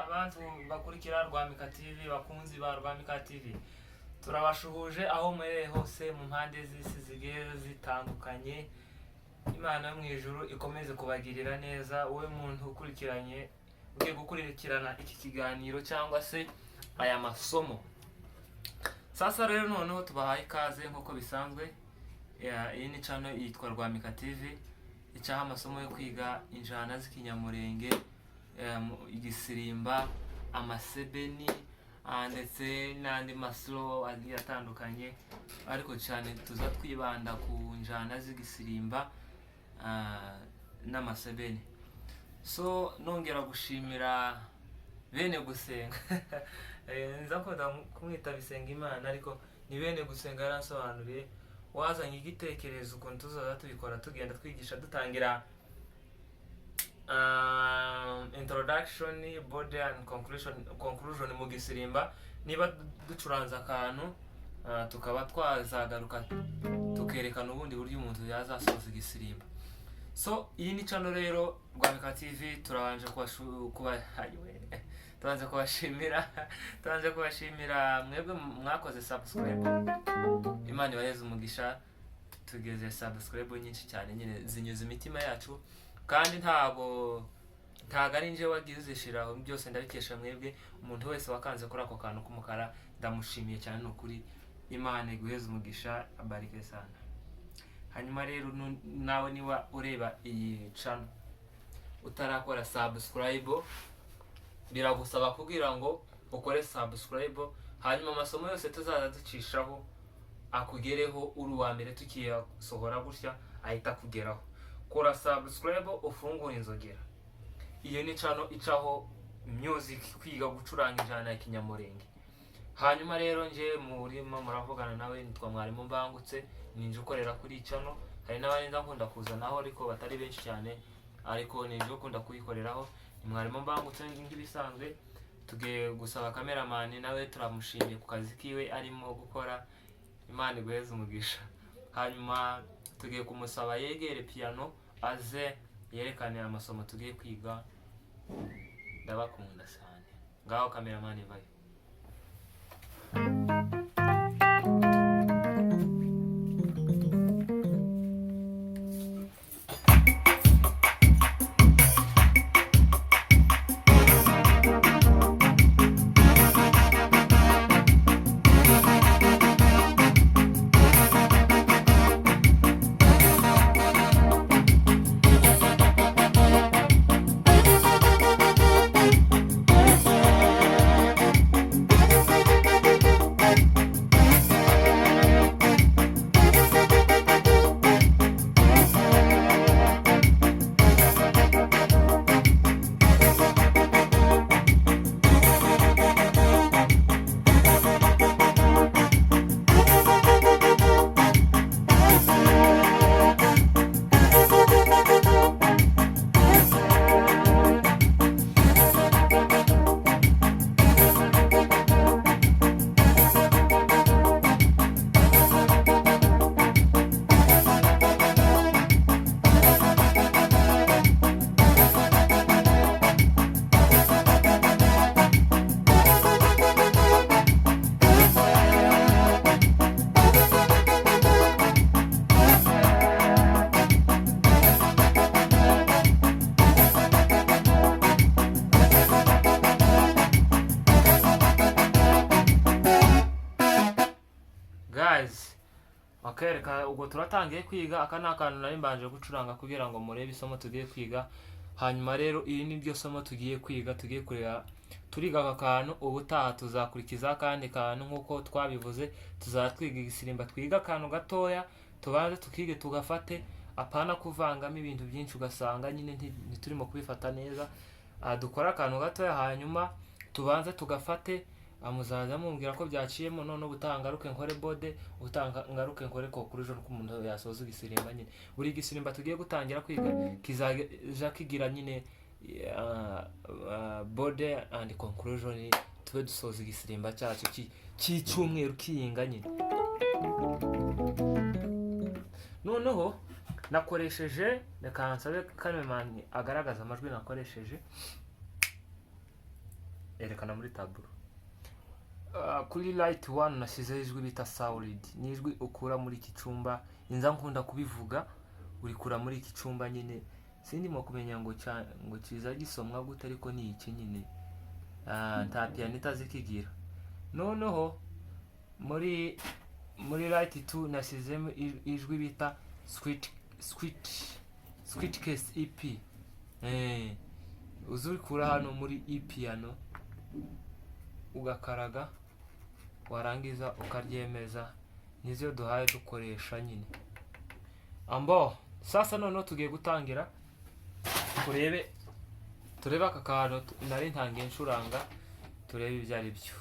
Abantu bakurikira Rwamika TV, bakunzi ba Rwamika TV, turabashuhuje aho muherereye hose mu mpande z'isi zigiye zitandukanye. Imana yo mu ijuru ikomeze kubagirira neza. Wowe muntu ukurikiranye, ugiye gukurikirana iki kiganiro cyangwa se aya masomo, sasa rero noneho tubahaye ikaze nk'uko bisanzwe. Iyi ni channel yitwa Rwamika TV, icaho amasomo yo kwiga injana z'ikinyamurenge, igisirimba, amasebeni, ndetse n'andi maslo agiye atandukanye, ariko cyane tuza twibanda ku njana z'igisirimba n'amasebeni. So nongera gushimira bene gusenga. Nza kunda kumwita Bisenga Imana, ariko ni bene gusenga. Yaransobanuriye, wazanye igitekerezo ukuntu tuzaza tubikora, tugenda twigisha, dutangira introduction, body and conclusion mu gisirimba. Niba ducuranze akantu, tukaba twazagaruka tukerekana ubundi buryo umuntu yazasoza igisirimba. So iyi ni channel rero Rwamika TV. Turabanje kuba ayiwe, turabanje kubashimira mwebwe mwakoze subscribe. Imana ibaheze umugisha. Tugeze subscribe nyinshi cyane nyine, zinyuze imitima yacu, kandi ntago ari njye wagiye uzishiraho, byose ndabikesha mwebwe. Umuntu wese wakanze kuri ako kantu k'umukara, ndamushimiye cyane, ni ukuri Imana iguheze umugisha, abarike sana. Hanyuma rero nawe niba ureba iyi channel utarakora subscribe, biragusaba kugira ngo ukore subscribe, hanyuma amasomo yose tuzaza ducishaho akugereho uri uwa mbere. Tukiyasohora gutya ahita akugeraho. Kora subscribe, ufungure inzogera. Iyo ni channel icaho music, kwiga gucuranga injyana ya kinyamurenge. Hanyuma rero nje murimo muravugana nawe nitwa Mwarimu Mbangutse, ninje ukorera kuri channel. Hari n'abandi ndakunda kuzanaho ariko batari benshi cyane, ariko ninje ukunda kuyikoreraho, ni Mwarimu Mbangutse nk'ibisanzwe. Tugiye gusaba cameraman, nawe turamushimiye ku kazi kiwe arimo gukora, Imana iguheze umugisha. Hanyuma tugiye kumusaba yegere piano, aze yerekane amasomo tugiye kwiga. Ndabakunda cyane. Ngaho cameraman, vayo. Guys, okay, reka ubwo turatangiye kwiga. Aka ni akantu nari mbanje gucuranga kugira ngo murebe isomo tugiye kwiga. Hanyuma rero iri ni ryo somo tugiye kwiga, tugiye kureba, turiga aka kantu. Ubutaha tuzakurikiza akandi kantu nk'uko twabivuze, tuzaba twiga igisirimba, twiga akantu gatoya, tubanze tukige tugafate, apana kuvangamo ibintu byinshi ugasanga nyine ntiturimo kubifata neza. Dukore akantu gatoya, hanyuma tubanze tugafate. Muzaza mumbwira ko byaciyemo. None ubutaha ngaruke nkore body, ubutaha ngaruke nkore conclusion, ko umuntu yasoza igisirimba nyine. Buri gisirimba tugiye gutangira kwiga kizaja kigira nyine body and conclusion, tube dusoza igisirimba cyacu cy'icyumweru kiyinga nyine. Noneho nakoresheje, reka nsabe cameraman agaragaza amajwi nakoresheje. Erekana muri tableau. Kuri right 1 nashyizeho ijwi bita solid. Ni ijwi ukura muri iki cyumba, inza nkunda kubivuga, urikura muri iki cyumba nyine. Sindimo kumenya ngo ngo kiza gisomwa gute, ariko ni iki nyine. Nta piano itazikigira. Noneho muri right 2 nashyizemo ijwi bita sweet case EP. Uza urikura hano muri E piano, ugakaraga, warangiza ukaryemeza. Nizo duhaye dukoresha nyine. Ambo sasa noneho tugiye gutangira turebe aka kantu nari ntangiye ncuranga, turebe ibyo ari byo.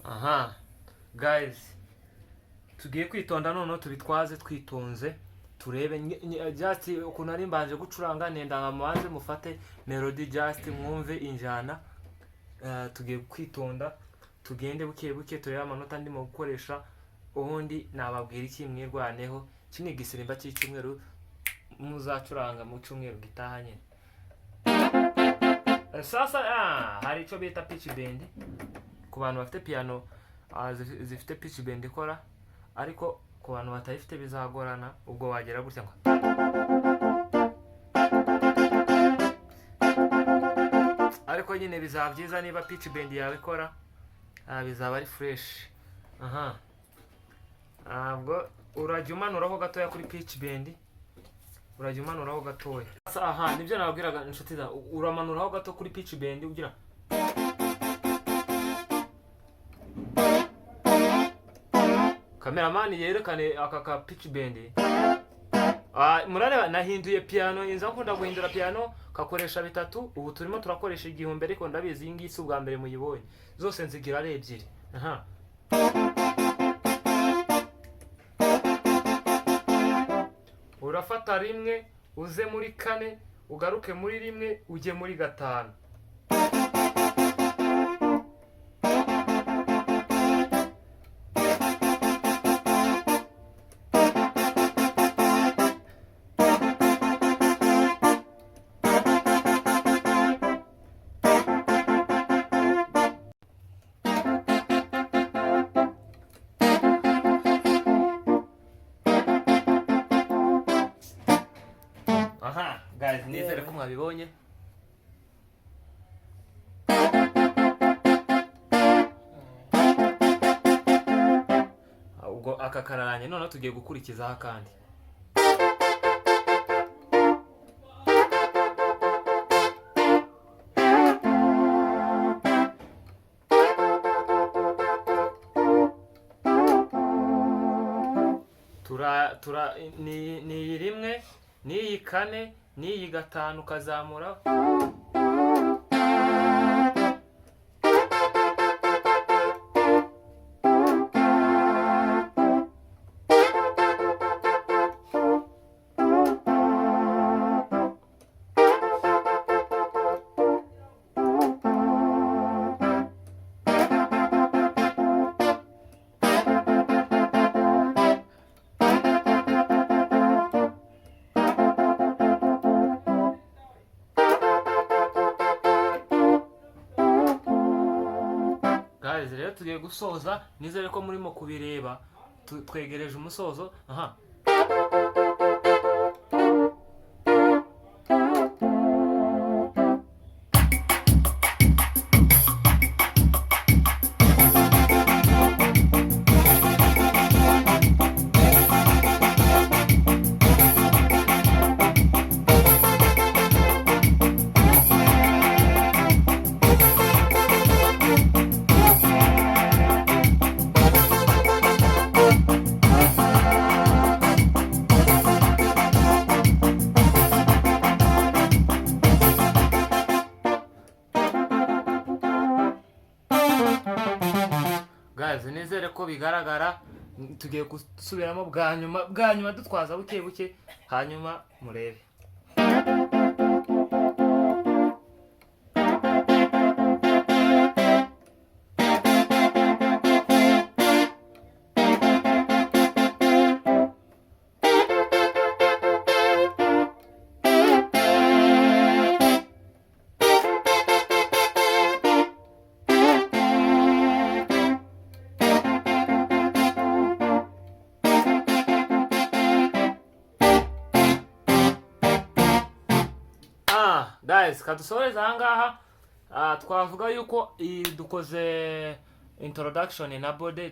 Aha guys, tugiye kwitonda noneho, tubitwaze twitonze, turebe just ukuntu ari mbanje gucuranga. Nenda nka mubanze mufate melody, just mwumve injyana. Tugiye kwitonda, tugende buke buke, turebe amanota ndimo gukoresha. Ubundi nababwira iki? Mwirwaneho. Iki ni igisirimba cy'icyumweru muzacuranga mu cyumweru gitaha nyine. Sasa hari icyo bita pitch bend ku bantu bafite piano zifite pitch bend ikora, ariko ku bantu batayifite bizagorana. Ubwo wagera gutya ngo, ariko nyine bizaba byiza niba pitch bend yawe ikora, bizaba ari fresh. Aha ntabwo urajya umanuraho gatoya kuri pitch bend, urajya umanuraho gatoya. Aha nibyo nababwiraga inshuti za, uramanuraho gato kuri pitch bend ugira kameramani yerekane aka ka pitch bend. Murareba nahinduye piano, inza nkunda guhindura piano kakoresha bitatu. Ubu turimo turakoresha 1000, ariko ndabizi iyi ngiyi si ubwa mbere muyibonye, zose nzigira ari ebyiri. Aha urafata rimwe uze muri kane, ugaruke muri rimwe, ujye muri gatanu. Aha guys, nizere ko mwabibonye. Ubwo aka kararanye, noneho tugiye gukurikizaho akandi. Tura tura ni iyi rimwe, n'iyi kane, n'iyi gatanu, ukazamura. Guys, rero tugiye gusoza, nizere ko murimo kubireba. Twegereje umusozo. Aha Guys, nizere ko bigaragara. Tugiye gusubiramo bwa nyuma, bwa nyuma, dutwaza buke buke, hanyuma murebe. Ah, guys, kadusoreza ahangaha. Twavuga yuko iyi dukoze introduction na body.